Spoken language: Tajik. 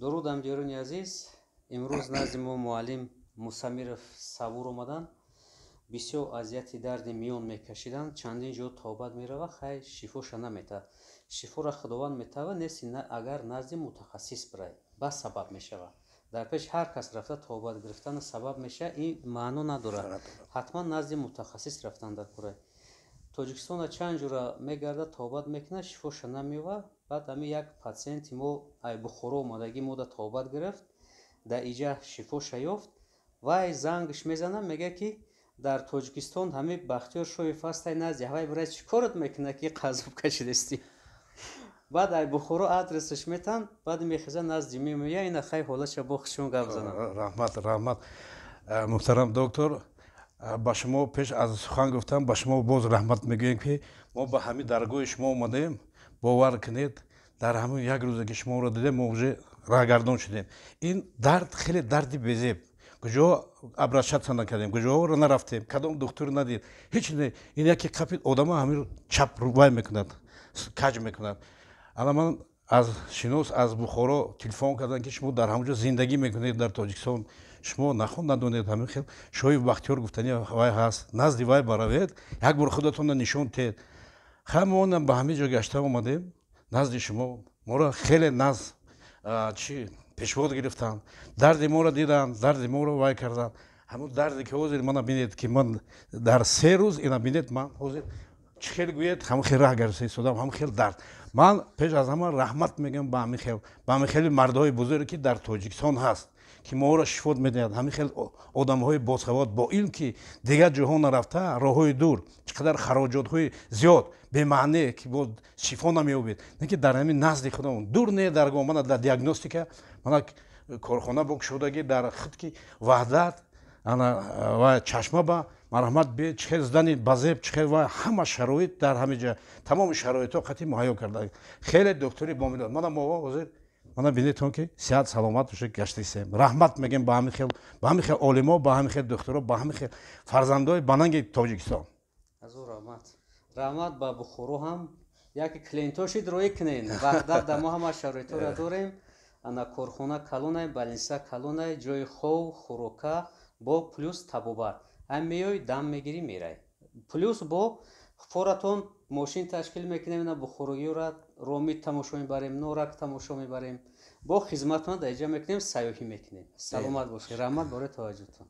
Дуруд, ҳамдиёрони азиз. Имрӯз назди мо муаллим Мусамиров Сабур омаданд. Бисёр азияти дарди миён мекашиданд, чандин ҷо тобат мерава, хай, шифоша наметавад. Шифоро Худованд метавад, нест, агар назди мутахассис бирай, бас сабаб мешавад. Дар пеш ҳар кас рафта тобат гирифтана сабаб мешавад, ин маъно надорад. Ҳатман назди мутахассис рафтан дар кора. Тоҷикистона чанд ҷура мегардад, тобат мекунад, шифоша намеёбад. Баъд ҳамин як патсиенти мо ай Бухоро омадагӣ мода тобат гирифт, дар иҷа шифоша ёфт. Вай зангш мезанад, мегӯяд, ки дар Тоҷикистон ҳамин Бахтиёр Шоев ҳастай, назди ҳавай бирай, чӣ корот мекунад, ки қазоб кашидастӣ? Баъд ай Бухоро адресаш метан, баъд мехеза, назди мемоя. Ина, хай, ҳолатша бо хушон гап занам. Раҳмат, раҳмат, муҳтарам доктор. Ба шумо пеш аз сухан гуфтам, ба шумо боз раҳмат мегӯем, ки мо ба ҳамин даргоҳи шумо омадем. Бовар кунед, дар ҳамин як рӯзе, ки шуморо дидем, мо уже раҳгардон шудем. Ин дард хеле дарди безеб. Куҷо обращаться накардем, куҷоро нарафтем, кадом духтур надид, ҳеч не. Ин яке қапид, одама ҳамин чап вай мекунад, каҷ мекунад. Ана ман аз шинос аз Бухоро телефон кардам, ки шумо дар ҳамон ҷо зиндагӣ мекунед, дар Тоҷикистон, шумо нахон надонед, ҳамин хел Шоҳи Бахтиёр гуфтани вай ҳаст, назди вай баравед, як бор худатонро нишон тед. Ха, мо ба ҳамин ҷо гашта омадем назди шумо. Моро хеле наз чи пешвоз гирифтанд, дарди моро диданд, дарди моро вай карданд. Ҳамун дарде, ки ҳозир мана бинед, ки ман дар 3 рӯз, ина бинед, ман ҳозир чӣ хел гӯед, ҳамин хел раҳ гашта истодам, ҳамин хел дард. Ман пеш аз ҳама раҳмат мегӯям ба ҳамин хели мардҳои бузурге, ки дар Тоҷикистон ҳаст, ки моро шифо медиҳад. Ҳамин хел одамҳои босавод, бо илм, ки дигар ҷоҳо нарафта, роҳҳои дур, чӣ қадар хароҷотҳои зиёд бемаъне, ки боз шифо намеёбед, не ки дар ҳамин назди худамон, дур не, даргоҳ мана дар диагностика, мана корхона бокушодагӣ дар худ, ки Ваҳдат ана ва Чашма ба марҳамат бе, чӣ хел здани базеб, чӣ хел ва ҳама шароит дар ҳамин ҷа, тамоми шароитҳо қатъи муҳайё карда. Хеле доктори бомилод. Мана мо ҳозир, мана бинедтон, ки сиҳат саломат боша, гаштисем. Раҳмат мегӯем ба ҳамин хел олимо, ба ҳамин хел духтуро, ба ҳамин хел фарзандои бананги Тоҷикистон. Азу раҳмат, раҳмат. Ба Бухоро ҳам яке клиентошид, роӣ кунен. Ваҳдат да мо ҳама шароитҳоро дорем. Ана корхона калонай, больница калонай, ҷои хов, хӯрока, бо плюс табобат. Ҳам меёй, дам мегирӣ, мерай. Плюс бо форатон мошин ташкил мекунем, ина бухорогиёра Ромит тамошо мебарем, Норак тамошо мебарем, бо хизматона дар иҷа мекунем, сайёҳӣ мекунем. Саломат бошед, раҳмат барои таваҷҷӯҳтон.